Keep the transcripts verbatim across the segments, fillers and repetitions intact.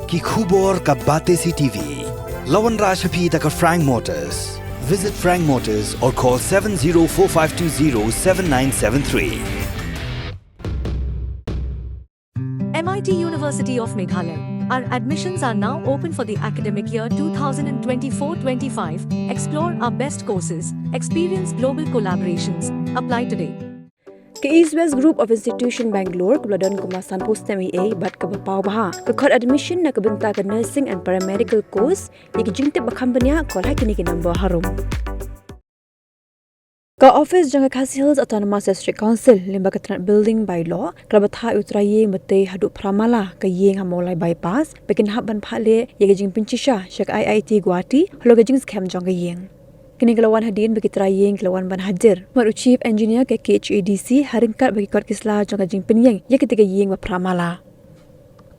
Ki khubor ka Batesi T V. La wanrah sha phi da ka Frank Motors. Visit Frank Motors or call seven zero four five two zero seven nine seven three. M I T University of Meghalaya. Our admissions are now open for the academic year two thousand twenty-four twenty-five. Explore our best courses, experience global collaborations. Apply today. Ka East West Group of Institution Bangalore kaba la don kumba sanphew snem eiei bad kaba paw bha ka khot admission na ka bynta ka nursing and paramedical course. Ïa ki jingtip ba kham bniah, call ha kine ki number harum. Ka office jong ka Khasi Hills Autonomous District Council lyngba ka tnat building bylaw ka la bthah ïa u trai ïing ba tei haduh phra mala ka ïing ha Mawlai Bypass ba kin hap ban phah leh ïa ka jingpynshisha sha ka I I T Guwahati halor ka jingskhem jong ka ïing. Kane ka la wan hadien ba ki trai ïing ki la wan ban hadir bad u Chief Engineer ka K H A D C ha ryngkat bad ki kot ki sla jong ka jingpynïeng ïa katei ka ïing ba phra mala.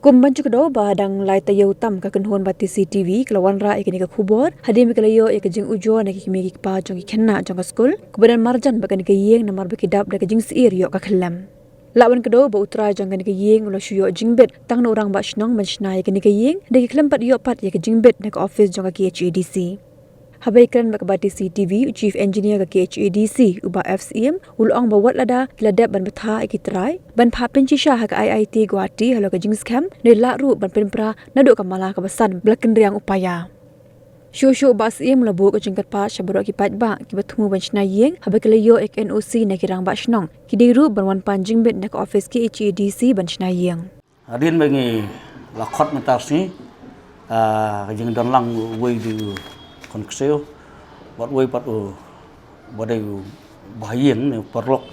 Kum ban shu kdew ba dang lai taïew tam ka kynhun Batesi T V ka la wanrah ïa kane ka khubor hadien ba ki la ïoh ïa ka jingujor na ki kmie ki kpa jong ki khynnah jong ka skul kaba don marjan bad kane ka ïing namar ba ki dap da ka jingsyier ïoh ka khyllem. Lah ban kdew ba u trai jong kane ka ïing u la shu ïoh jingbit tang na u rangbah shnong ban shna ïa kane ka ïing, da ki khlem pat ïoh pat ïa ka jingbit na ka office jong ka K H A D C. Haba ïakren bad ka Batesi T V u Chief Engineer ka K H A D C u Bah F Syiem u la ong ba wat lada ki la dep ban bthah ïa ki trai ban phah pynshisha ha ka I I T Guwahati halor ka jingskhem, ne lah ruh ban pynpra naduh ka mala kaba san ba la kynriang u paia. Shuh shuh u Bah Syiem u la buh ka jingkyrpad sha baroh ki paidbah kiba thmu ban shna ïing haba ki la ïoh ïa ka N O C na ki rangbah shnong, ki dei ruh ban wan pan jingbit na ka office K H A D C ban shna ïing. Hadien ba ngi la khot mynta ka sngi, ah, ka jingdon lang uwei u dei u khun ksiew bad uwei pat uba dei u bah ïing ne u paralok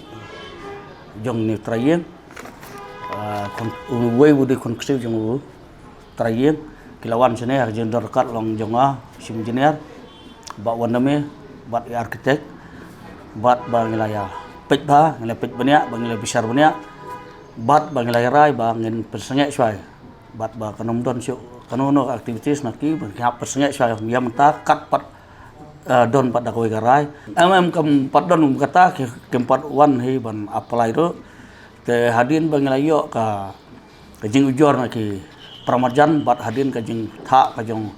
jong une u trai ïing. Ah, khun, uwei u dei khun ksiew jong u trai ïing. Ki la wan shane ha ka jingdon ryngkat long jong nga, Chief Engineer, Bah Wandame bad i architect, bad ba ngi la ïa peit bha, ngi la peit bniah, ba ngi la bishar bniah, bad ba ngi la ïa rai ba ngin pynsangeh shuwa, bad ba kan ym don shuh kano kano ka activities na ki, ba ngi hap pynsangeh shuwa ïa mynta kat pat, eh, don pat da kawei ka rai. Em, em, kam pat don kum kata, ki, kim pat wan hi ban apply ruh. Te hadien ba ngi la ïoh ka, ka jingujor na ki para marjan bad hadien ka jingthah ka jong,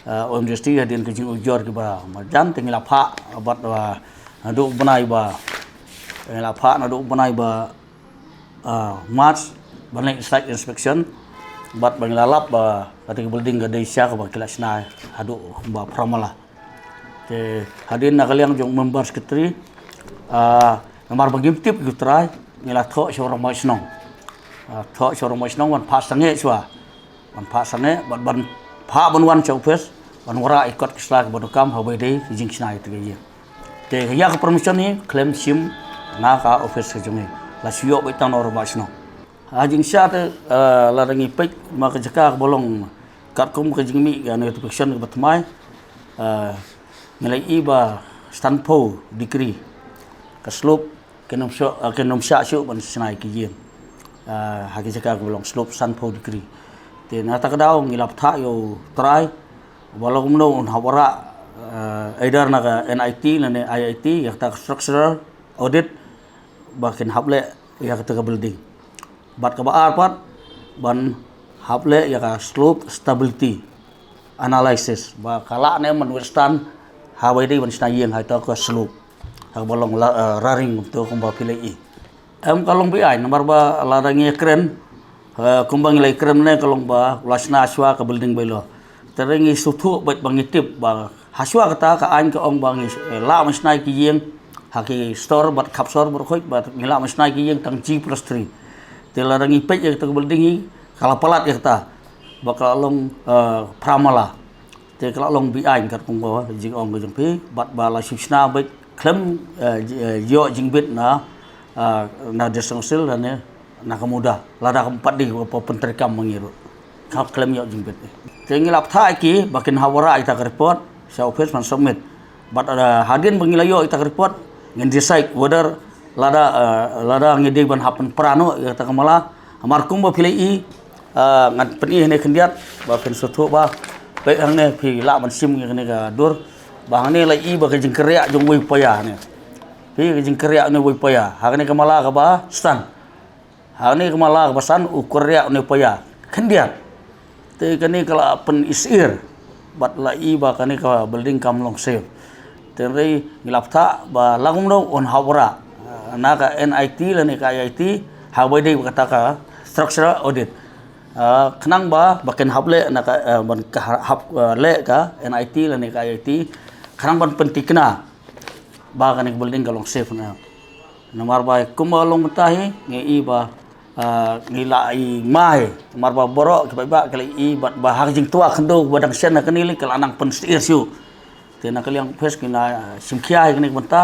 eh, O M D S T, hadien ka jingujor ki para marjan, te ngi la phah bad, eh, naduh bnai ba, ngi la phah naduh bnai ba, eh, March ban leit site inspection bad ba ngi la lap ba kata ka building ka dei sha kaba ki la shna haduh ba phra mala. Te hadien na ka liang jong member secretary, ah, namar ba ngim tip ïa u trai, ngi la thoh sha u rangbah shnong. Ah, thoh sha u rangbah shnong ban phah sangeh shuwa. Ban phah sangeh, ban, ban phah ban wan sha office, ban wanrah ïa ki kot ki sla kiba donkam haba ïadei ki jingshna ïa kata ka ïing. Te ïa ka permission hi khlem shim na ka office ka jong ngi. La shu ïoh beit tang na u rangbah shnong. Ha jingshisha te, eh, lada ngi peit ma ka jaka kaba long katkum ka jingmih ka notification kaba thymmai, eh, ngi la ïohi ba sanphew degree ka slope, kin ym shah, eh, kin ym shah shuh ban shna ïa ki ïing. Eh, ha ki jaka kaba long slope sanphew degree. Te na kata ka daw ngi la bthah ïa u trai ba lada kumno un hap wanrah, eh, either na ka N I T lane I I T ïa kata ka structural audit ba kin hap leh ïa kata ka building. Bad kaba ar pat ban hap leh ïa ka slope stability analysis ba ka lah ne em ban withstand haba ïadei ban shna ïing ha kata ka slope. Ha kaba long la, eh, raring kumto kumba phi la ïohi. Em, ka long beaiñ namar ba lada ngi ïakren, eh, kumba ngi la ïakren ne ka long ba u la shna shuwa ka building bylaw. Te ngi sngewthuh bad ba ngi tip ba ha shuwa kata ka aiñ ka ong ba ngi, eh, lah ban shna ïa ki ïing ha ki stor bad khap sor bad khuid, bad ngi lah ban shna ïa ki ïing tang G plus three. Te lada ngi peit ïa kata ka building hi ka la palat ïa kata ba ka la long, eh, phra mala. Te ka la long beaiñ katkum ka jingong ka jong phi bad ba la shu shna beit khlem, eh, ji-, eh, ïoh jingbit na, eh, na District Council lane na ka MUDA, lada kam pat dei ba pyntreikam ma ngi ruh. Ka khlem ïoh jingbit. Te ngi la bthah ïa ki ba kin hap wanrah ïa kata ka report sha office ban submit. Bad, eh, hadien ba ngi la ïoh ïa kata ka report ngin decide whether lada, eh, lada ngi dei ban hap pynpra noh ïa kata ka mala. Namar kumba phi la ïohi, ah, ngan pyni hangne khyndiat ba phin sngewthuh ba peit hangne phi lah ban shim ïa kane ka dur ba hangne la ïohi ba ka jingkyrriah jong uwei u paia hangne. Phi, ka jingkyrriah une uwei u paia ha kane ka mala kaba san. Ha kane ka mala kaba san u kyrriah une u paia khyndiat. Te kane ka la pynisyr bad la i ba kane ka building kam long safe. Te hynrei ngi la bthah ba la kumno un hap wanrah na ka N I T lane ka I I T ha kaba ïadei bad kata ka structural audit. Ah, khnang ba ba kin hap leh na ka, eh, ban ka hap, eh, leh ka N I T lane ka I I T, khnang ban pyntikna ba kane ka building ka long safe na. Namar ba kumba long mynta hi ngi i ba, ah, ngi la i mai, namar ba baroh ki paidbah ki la i bad ba ha ka jingtwa khyndew ba dang shen ha kane lei ka la nang pynsyier shuh. Te na ka liang Office ngi la, ah, shim khia hi kane ka bynta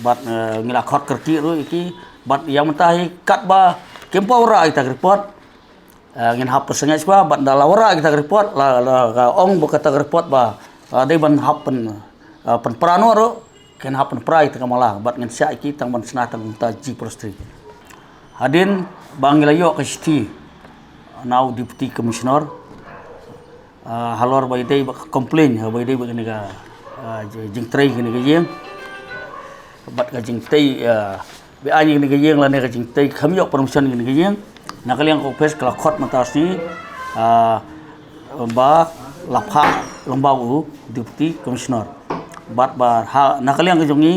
bad, eh, ngi la khot kyrkieh ruh ïa ki bad ïa mynta hi katba kim pat wanrah ïa kita ki report, eh, ngin hap pynsngew shuwa bad da la wanrah ïa kita ki report, la, la ka ong ba kata ka report ba, ah, dei ban hap pyn, ah, pynpra noh ruh, kin hap pynpra ïa kita ka mala bad ngin shah ïa ki tang ban shna tang kumta ji forestry. Hadien ba ngi la ïoh ka shithi na u Deputy Commissioner, ah, halor ba ïadei bad ka complain, ba ïadei bad kane ka, ah, jingtrei kane ka ïing bad ka jingtrei, ah, ba ai kane ka ïing lane ka jingtrei kam ïoh permission kane ka ïing. Na ka liang ka Office ka la khot mynta sngi, ah, ba la phah lyngba u Deputy Commissioner bad ba ha na ka liang ka jong ngi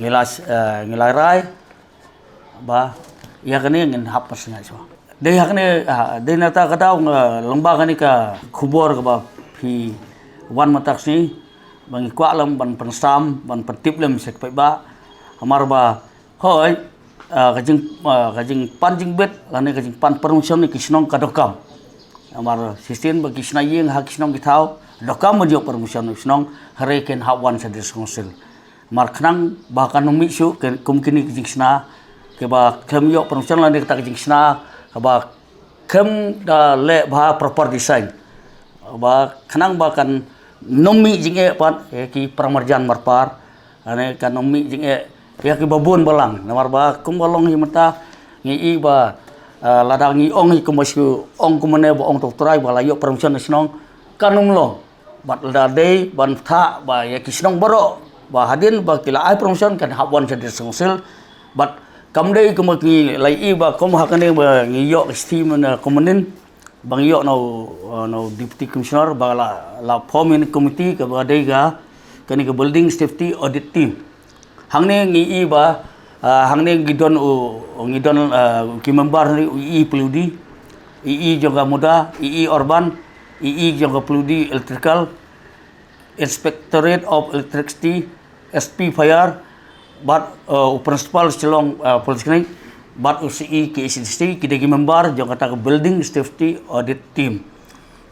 ngi la, eh, ngi la rai ba ïa kane ngin hap pynsngew shuwa. Dei ha kane, ah, dei na kata ka daw nga lyngba kane ka khubor kaba phi wan mynta sngi ba ngi kwah lem ban pynsam ban pyntip lem sha ki paidbah. Namar ba hoi, ah, ka jing, ah, ka jingpan jingbit lane ka jingpan permission ïa ki shnong ka dohkam. Namar shisien ba ki shna ïing ha ki shnong ki thaw dohkam ban ïoh permission ïa ki shnong, hynrei kin hap wan sha District Council. Namar khnang ba kan ym mih shuh kum kine ki jingshna kiba khlem ïoh permission lane kata ka jingshna kaba khlem da leh bha proper design. Ba khnang ba kan ym mih jingeh pat ïa ki para marjan marpar, lane kan ym mih jingeh ïa kiba bun balang. Namar ba kumba long hi mynta ngi i ba, ah, lada ngi ong hi kumba shu ong kumne ba ong to u trai ba la ïoh permission na shnong, kan ym long. Bad lada dei ban bthah ba ïa ki shnong baroh ba hadien ba ki la ai permission kan hap wan sha District Council. Bad kam dei kumba ngi la i ba kum ha kane ba ngi ïoh ka shithi mynne kumne ba ngi ïoh na u, na u Deputy Commissioner ba la, la form ïa ka committee kaba dei ka, kane ka Building Safety Audit Team. Hangne ngi i ba, ah, hangne ngi don u, ngi don, ah, ki member hangne u E E Paliudi, E E jong ka MUDA, E E Urban, E E jong ka Paliudi Electrical, Inspectorate of Electricity, S P Fire, bad, ah, u Principal Shillong, ah, Polytechnic, bad u C E K H A D C, ki dei ki member jong kata ka Building Safety Audit Team.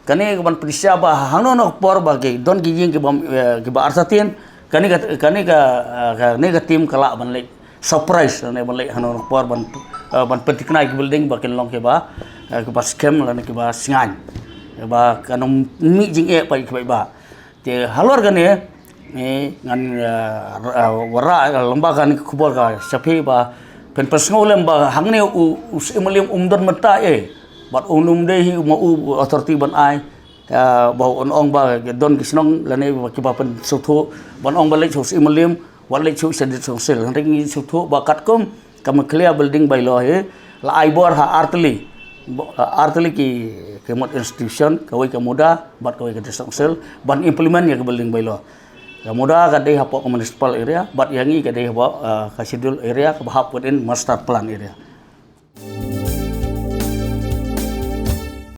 Kane ka ban pynshai ba hangno hangno ka por ba ki don ki ïing kiba, eh, kiba artatien, kane ka, kane ka, eh, kane ka team ka lah ban leit surprise, lane ban leit hangno hangno ka por ban, eh, ban pyntikna ïa ki building ba kin long kiba, eh, kiba skhem lane kiba sngewbha. Ba kan ym mih jingeh pat ïa ki paidbah. Te halor kane, eh, ngan, eh, r-, eh, wanrah, eh, lyngba kane ka khubor ka sha phi ba phin pynsngew lem ba hangne u, u Syiem Mylliem um don mynta eh. Bad um dei hi ma u authority ban ai. Ah, ba un ong ba don ki shnong lane ba kiba pynsngewthuh ban ong ba leit sha u Syiem Mylliem, wat leit sha u District Council. Hynrei ngi sngewthuh ba katkum ka Meghalaya Building Bylaw hi la ai bor ha artylli, bo-, ah, artylli ki, ki mut institution, kawei ka MUDA bad kawei ka District Council ban implement ïa ka Building Bylaw. Ka MUDA ka dei hapoh ka municipal area bad ïa ngi ka dei hapoh, ah, ka schedule area kaba hap within master plan area.